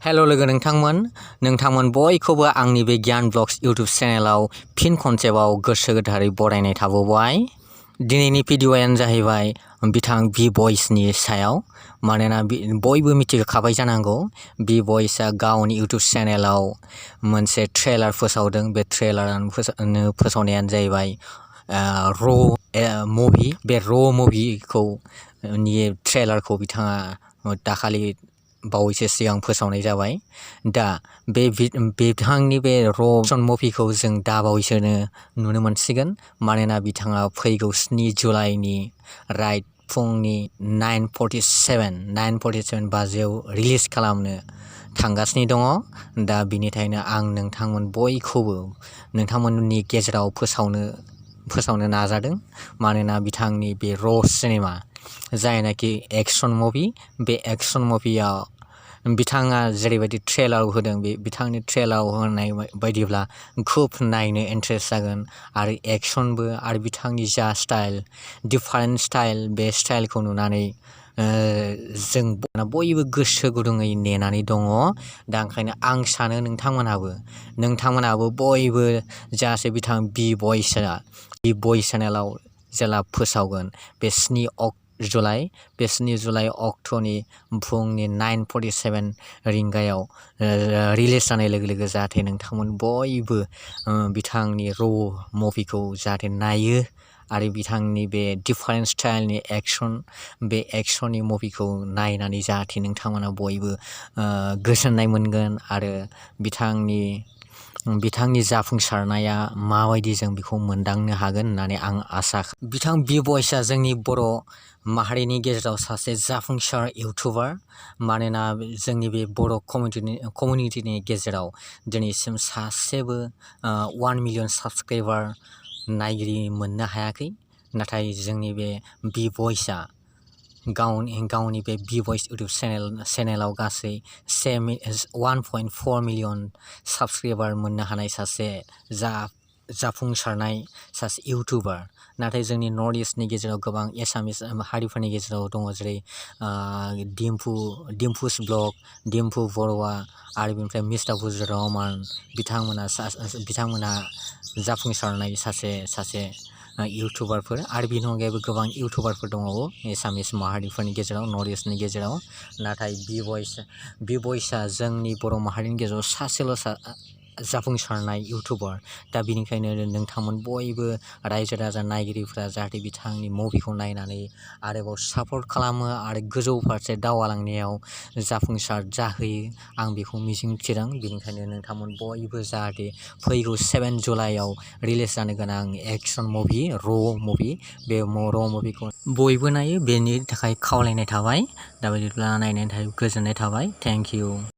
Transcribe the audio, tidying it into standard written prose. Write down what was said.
Hello लोगो नोंथांमोन बयखौबो आंनि बे गियान ब्लग्स यूट्यूब चेनेलाव फिन खनसेबाव गोसो गोथारै बरायनाय थाबावबाय। दिनैनि भिडिअ'आनो जाहैबाय बिथां बि बयसनि सायाव। मानोना बयबो मिथिखाबाय जानांगौ बि बयसआ गावनि यूट्यूब चेनेलाव मोनसे ट्रेलार फोसावदों। बे फोसावनायानो जाहैबाय मुभि। बे मुभिखौ ट्रेलारखौ बिथाङा दाखालि बावैसो सिगां फोसावनाय जाबाय। दा बिथांनि बे मुभिखौ जों दा बावैसोनो नुनो मोनसिगोन। मानोना बिथाङा फैगौ 7 जुलाइनि फुंनि 9:47 बाजियाव रिलिज खालामनो थांगासिनो दङ। दा बिनिखायनो आं नोंथांमोननि गेजेराव फोसावनो नाजादों। मानोना बिथांनि बे सिनेमा जायनाखि एक्सन मुभि, बे एक्सन मुभियाव बिथाङा जेरैबायदि ट्रेलार होदों, बे बिथांनि ट्रेलार होनाय बायदिब्ला खुब नायनो इन्ट्रेस्ट जागोन। आरो एक्सनबो, आरो बिथांनि जा स्टाइल, डिफारेन्ट स्टाइल, बे स्टाइलखौ नुनानै जों बयबो गोसो गुदुङै नेनानै दङ। दा ओंखायनो आं सानो नोंथांमोनाबो बयबो जाहाथे बिथां बि बयस चेनेलाव जेला फोसावगोन बे 7 जुलाइ अक्ट'नि फुंनि 9:47 रिंगायाव रिलिज जानाय लोगो लोगो जाहाथे नोंथांमोन बयबो बिथांनि मुभिखौ जाहाथे नायो। आरो बिथांनि बे डिफारेन्ट स्टाइलनि बे एक्सननि मुभिखौ नायनानै जाहाथे नोंथांमोना बयबो गोजोननाय मोनगोन। आरो बिथांनि जाफुंसारनाया माबायदि जों बेखौ मोनदांनो हागोन होननानै आं आसा। बिथां बि बयसआ जोंनि बर' माहारिनि गेजेराव सासे जाफुंसार इउटुबार। मानोना जोंनि बे बर' कमिउनिटिनि गेजेराव दिनैसिम सासेबो 1 मिलियन साबस्क्राइबार नायगिरि मोननो हायाखै। नाथाय जोंनि बे बि बयसआ गावनि बे बि बयस यूट्यूब चेनेलाव गासै 1.4 मिलियन साबस्क्राइबार मोननो हानाय सासे जाफुंसारनाय सासे इउटुबार। नाथाय जोंनि नर्थ इस्टनि गेजेराव गोबां एसामिस हारिफोरनि गेजेराव दङ, जेरै डिम्पुस ब्लग, डिम्पु बर'आ, आरो बेनिफ्राय मिस्टार फुजिर रहमान। बिथांमोना जाफुंसारनाय सासे इउटुबारफोर। आरो बेनि अनगायैबो गोबां इउटुबारफोर दंबावो एसामिस माहारिफोरनि गेजेराव, नर्थ इस्टनि गेजेराव। नाथाय बि बयसआ जोंनि बर' माहारिनि गेजेराव सासेल' जाफुंसारनाय इउटुबार। दा बिनिखायनो नोंथांमोन बयबो रायजो राजा नायगिरिफ्रा जाहाथे बिथांनि मुभिखौ नायनानै आरोबाव सापर्ट खालामो आरो गोजौ फारसे दावगालांनायाव जाफुंसार जाहोयो, आं बेखौ मिजिंथिदों। बेनिखायनो नोंथांमोन बयबो जाहाथे फैगौ 7 जुलाइआव रिलिज जानो गोनां एक्सन मुभि मुभि, बे मुभिखौ बयबो नायो, बेनि थाखाय खावलायनाय थाबाय। दा बिदिब्ला नायनायनि थाखाय गोजोननाय थाबाय। Thank you.